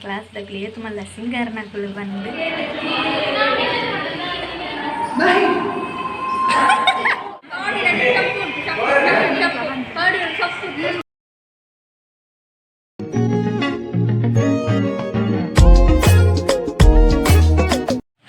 Class ದಕ್ಲು ಏತ್ ಮಲ್ಲ ಸಿಂಗರ್ನಕುಲು ಬಂದು.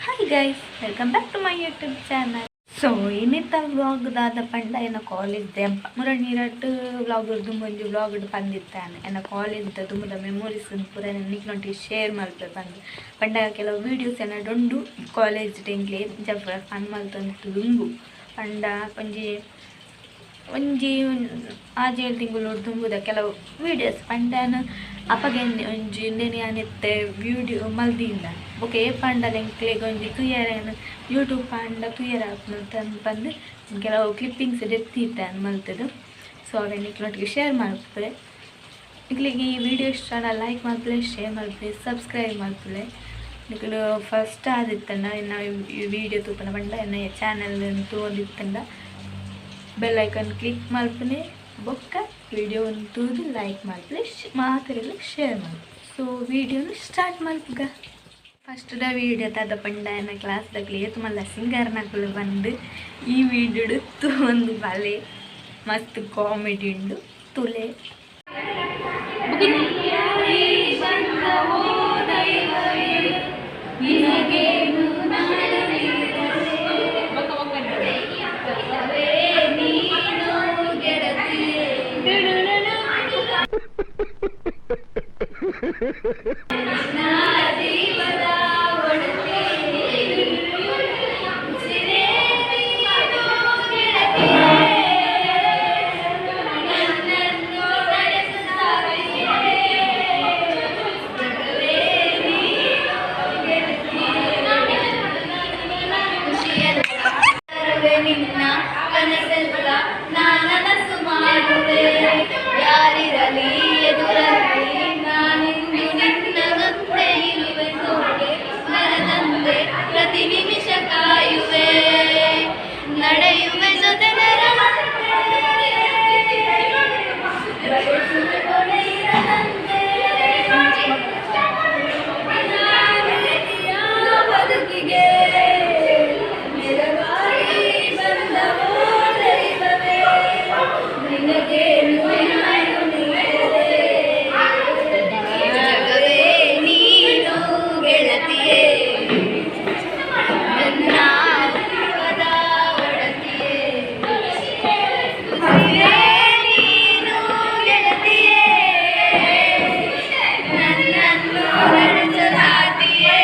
Hi guys, welcome back to my YouTube channel. So ಇನ್ನಿತ್ತ vlog ದಾದ ಪಂಡ ಎನ್ನ ಕಾಲೇಜ್ ಎಂಪ ಮುರಣ್ಣೀರಟ್ಟು ವ್ಲಾಗ್ ದುಂಬೊಂಜಿ ವ್ಲಾಗ್ ಪಂದಿತ್ತಾನೆ. ಎನ್ನ ಕಾಲೇಜ್ ದುಂಬುದ ಮೆಮೊರೀಸ್ ಪೂರ ನಿಕ್ಲೊಂಟಿ ಶೇರ್ ಮಲ್ಪೆ ಪಂದ್. ಪಂಡ ಕೆಲವು ವೀಡಿಯೋಸ್ ಎನ್ನ ಡೊಂಡು ಕಾಲೇಜ್ ಎಂಕ್ಲೆ ಜಫ ಫನ್ ಮಲ್ತೊಂದು ದುಂಬು. ಪಂಡ ಒಂಜಿ ಒಂಜಿ ಆಜೇಳು ತಿಂಗಳು ದುಂಬುದ ಕೆಲವು ವೀಡಿಯೋಸ್ ಪಂಡನ ಅಪಗೆಂದೆ ಒಂಜಿ ಇಂದೆನೆ ಯಾನಿತ್ತೆ ವೀಡಿಯೋ ಮಲ್ದಿಂದ. ಬೊಕ ಏ ಪಂಡಲ ಎಂಕ್ಲೆಗ್ ಒಂಜಿ ತೂಯರೆ ಯೂಟ್ಯೂಬ್ ಪಂಡ ತೂಯರೆ ಆಪುಂಡು ಪಂದ್ ಕೆಲವು ಕ್ಲಿಪ್ಪಿಂಗ್ಸ್ ದೆತ್ತಿತ್ತೆ ಮಲ್ತುದು. ಸೊ ಅವೆನ್ ನಿಕ್ಲೆನೊಟ್ಟಿಗೆ ಶೇರ್ ಮಲ್ಪುವೆ. ನಿಕ್ಲೆಗ್ ಈ ವಿಡಿಯೋ ಇಷ್ಟ ಆಂಡ ಲೈಕ್ ಮಲ್ಪುಲೆ, ಶೇರ್ ಮಲ್ಪುಲೆ, ಸಬ್ಸ್ಕ್ರೈಬ್ ಮಲ್ಪುಲೆ. ನಿಕುಲು ಫಸ್ಟ್ ಆದಿತ್ತಂಡ ಎನ್ನ ಈ ವಿಡಿಯೋ ತೂಪುನ ಪಂಡ ಎನ್ನ ಚಾನಲ್ ತೂವೊಂದಿತ್ತಂಡ ಬೆಲ್ ಐಕಾನ್ ಕ್ಲಿಕ್ ಮಲ್ಪುನೆ, ಬೊಕ್ಕ ವಿಡಿಯೋ ತೂದು ಲೈಕ್ ಮಲ್ಪುಲೆ, ಮಾತೆರೆಗ್ಲ ಶೇರ್ ಮಲ್ಪುಲೆ. ಸೊ ವಿಡಿಯೋನು ಸ್ಟಾರ್ಟ್ ಮಲ್ಪುಗ. ಫಸ್ಟ್ ದ ವಿಡಿಯೋ ದಾದ ಪಂಡ ಎನ್ನ ಕ್ಲಾಸ್ ದಕ್ಲು ಏತ್ ಮಲ್ಲ ಸಿಂಗರ್ನಕುಲು ಬಂದು. ಈ ವಿಡಿಯೋಡು ತೂವೊಂದು ಬಲೆ, ಮಸ್ತ್ ಕಾಮಿಡಿ ಉಂಡು, ತುಲೆ. ನಿನ್ನ ಕನಸೆಲ್ಲ ನನಸು ಮಾಡುವೆ. ಯಾರಿರಲಿ ಎದುರಲ್ಲಿ, ನಾನಿಂದು ನಿನ್ನದಂತೆ ಇರುವೆ. ಸೋಗೆ ಬರದಂತೆ ಪ್ರತಿ ನಿಮಿಷ ಕಾಯುವೆ. ನಡೆಯುವೆ ಜೊತೆ ನೆರಳಂತೆ, ಬಯಸುವೆ ಕೊನೆಯಿರದಂತೆ. ಬದುಕಿಗೆ ನೆರವಾಗಿ ಬಂದವೋ ದೈವವೇ, ನಿನಗೇನು ನಾನು ನೀಡಲೆ? ಜಗವೇ ನೀನು ಗೆಳತಿಯೇ, ನನ್ನ ಜೀವದ ಒಡತಿಯೇ. ಉಸಿರೇ ನೀನು ಗೆಳತಿಯೇ, ನನ್ನನ್ನು ನಡೆಸಲಾತಿಯೇ.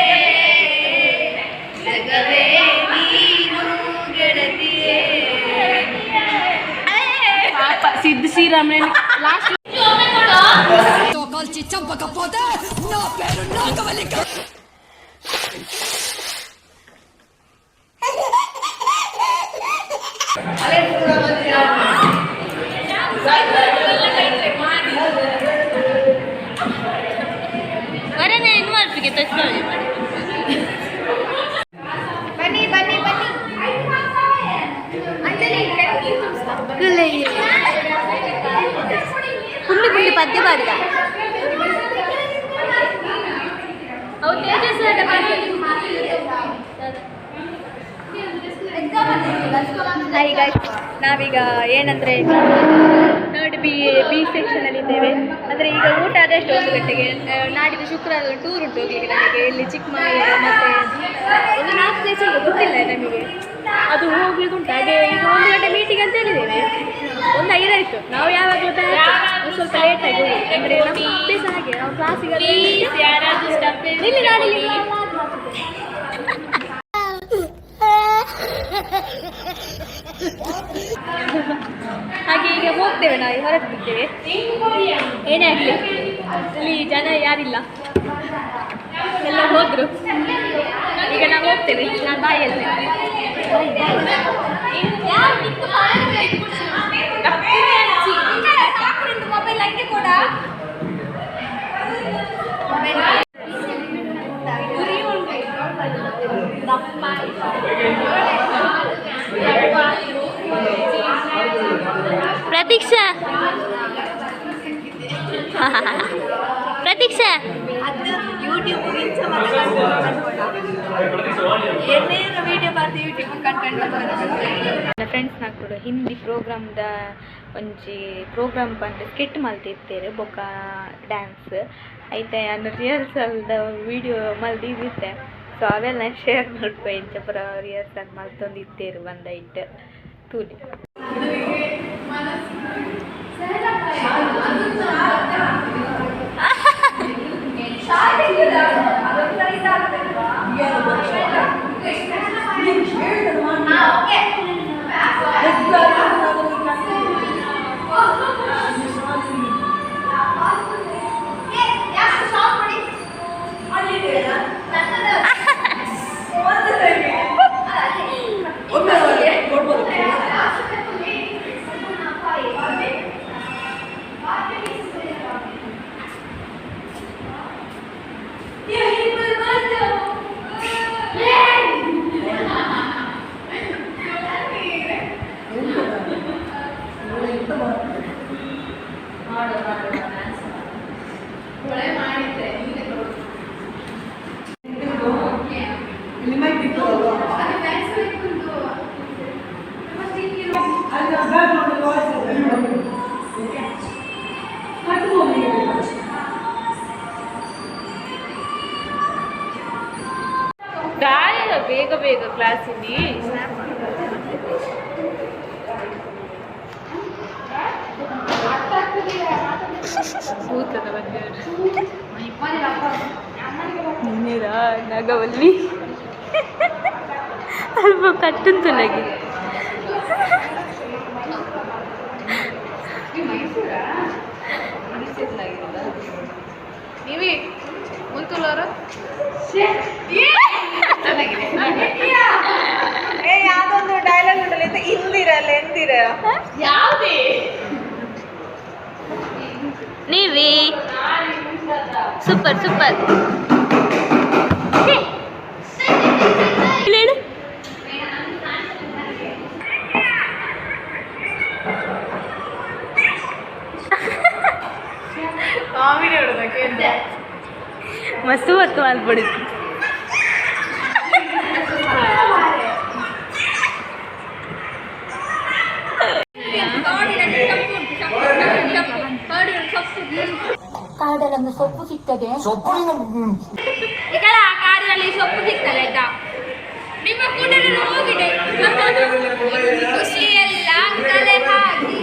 ಜಗವೇ ನೀನು ಗೆಳತಿಯೇ. ಪಾಪ ಸಿದ್ದು ಶ್ರೀರಾಮ್ ಲಾಸ್ಟ್. కాల్చి చంపకపోతే నా పేరు నాగవల్లి. ವರನೆ ಏನು ಮಲ್ಪಿಗೆ. ಬನ್ನಿ ಬನ್ನಿ ಬನ್ನಿ ಅಂಜಲಿ. ಪುಂಡಿ ಪುಂಡಿ ಪದ್ಯ ಪಾಡಿದ. ಅವು ತೇಜಸ್. ಹಾಯ್ ಗೈಸ್, ನಾವೀಗ ಏನಂದರೆ ಥರ್ಡ್ ಬಿ ಬಿ ಸೆಕ್ಷನಲ್ಲಿ ಇದ್ದೇವೆ. ಅಂದರೆ ಈಗ ಊಟ ಆದಷ್ಟು 1 ಗಂಟೆಗೆ. ನಾಡಿದ್ದು ಶುಕ್ರವಾರ ಟೂರ್ ಉಂಟು ಹೋಗ್ಲಿಕ್ಕೆ ನಮಗೆ. ಇಲ್ಲಿ ಚಿಕ್ಕಮಗಳೂರು ಮತ್ತು ಒಂದು ನಾಲ್ಕು ಪ್ಲೇಸ್ ಉಂಟು, ಗೊತ್ತಿಲ್ಲ ನಮಗೆ. ಅದು ಹೋಗ್ಲಿಕ್ಕೆ ಉಂಟು. ಹಾಗೆ ಈಗ 1 ಗಂಟೆ ಮೀಟಿಂಗ್ ಅಂತ ಹೇಳಿದ್ದೇವೆ, 1:05 ಆಯಿತು. ನಾವು ಯಾವಾಗಲೂ ಒಂದು ಸ್ವಲ್ಪ ಲೇಟಾಗಿ ಹೋಗುದು. ಅಂದರೆ ನಮ್ಮ ಅಭ್ಯಾಸ ಹಾಗೆ. ನಾವು ಕ್ಲಾಸಿಗೆ ಯಾರಾದ್ರೂ ಸ್ಟೆಪ್ ಇಲ್ಲಿ ನಾನಿಲ್ಲಿ. ಹಾಗೆ ಈಗ ಹೋಗ್ತೇವೆ ನಾವು, ಹೊರಟು ಬಿಡ್ತೇವೆ. ಏನೇ ಆಗಲಿ, ಇಲ್ಲಿ ಜನ ಯಾರಿಲ್ಲ, ಎಲ್ಲ ಹೋದ್ರು. ಈಗ ನಾವು ಹೋಗ್ತೇವೆ. ನಾನು ಬಾಯ್ ಹೇಳ್ತೇನೆ. ಮೊಬೈಲ್ ಹಂಗೆ ಕೂಡ. ಪ್ರತೀಕ್ಷಾ, ಪ್ರತೀಕ್ಷಾ. ಅದು. ಯೂಟ್ಯೂಬ್ ಇಂಚ ಮಾತ ಎನ್ನೇನು ವಿಡಿಯೋ ಬರ್ದು ಯೂಟ್ಯೂಬ್ ಕಂಟೆಂಟ್. ನನ್ನ ಫ್ರೆಂಡ್ಸ್ ನಕುಲು ಹಿಂದಿ ಪ್ರೋಗ್ರಾಮ್ದ ಒಂಜಿ ಪ್ರೋಗ್ರಾಮ್ ಪಂದ್ ಸ್ಕಿಟ್ ಮಲ್ತಿತ್ತೆರ್ ಬೊಕ್ಕ ಡ್ಯಾನ್ಸ್ ಐತೆ. ಯಾನ್ ರಿಹರ್ಸಲ್ದ ವಿಡಿಯೋ ಮಲ್ದಿತ್ತೆ. ಸೊ ಅವೆಲ್ಲ ಶೇರ್ ಮಲ್ಪುವೆ, ಇಂಚ ಪೂರ ರಿಹರ್ಸಲ್ ಮಲ್ತೊಂದಿತ್ತೆರ್ ಬಂದೈಟ್ ತೂಲೆ. ದಾಯ ಬೇಗ ಬೇಗ ಕ್ಲಾಸಿಗೆ. ಭೂತದ ಬಗ್ಗೆ. ನಗವಲ್ಲಿ ಅಲ್ಪ ಕಟ್ಟುಂತುಲಗಿ. ನೀವೇ ಮುಂತುಲವರು. ಏ, ಯಾವ್ದೊಂದು ಡೈಲಾಗ್ ಉಂಟಲ್ಲ, ಇದು ಇಂದಿರಲ್ಲ ಎಂದಿರ? ಯಾವುದೇ. ನೀವೇ ಸೂಪರ್ ಸೂಪರ್ ಹೇಳು. ಕಾಮಿಡಿ ಹೊಡೆದಕ್ಕೆ. ಮಸ್ತ್ ಹೊತ್ತು ಮಲ್ಪಡಿತ್ತು. ಕಾಡಲ್ಲೊಂದು ಸೊಪ್ಪು ಸಿಗ್ತದೆ. ಈ ಕಾಡಿನಲ್ಲಿ ಸೊಪ್ಪು ಸಿಗ್ತದೆ, ಆಯ್ತಾ? ನಿಮ್ಮ ಕೂಡಲೇ ಹೋಗಿದೆ. ಖುಷಿಯೆಲ್ಲ ಕಲೆ ಹಾಕಿ.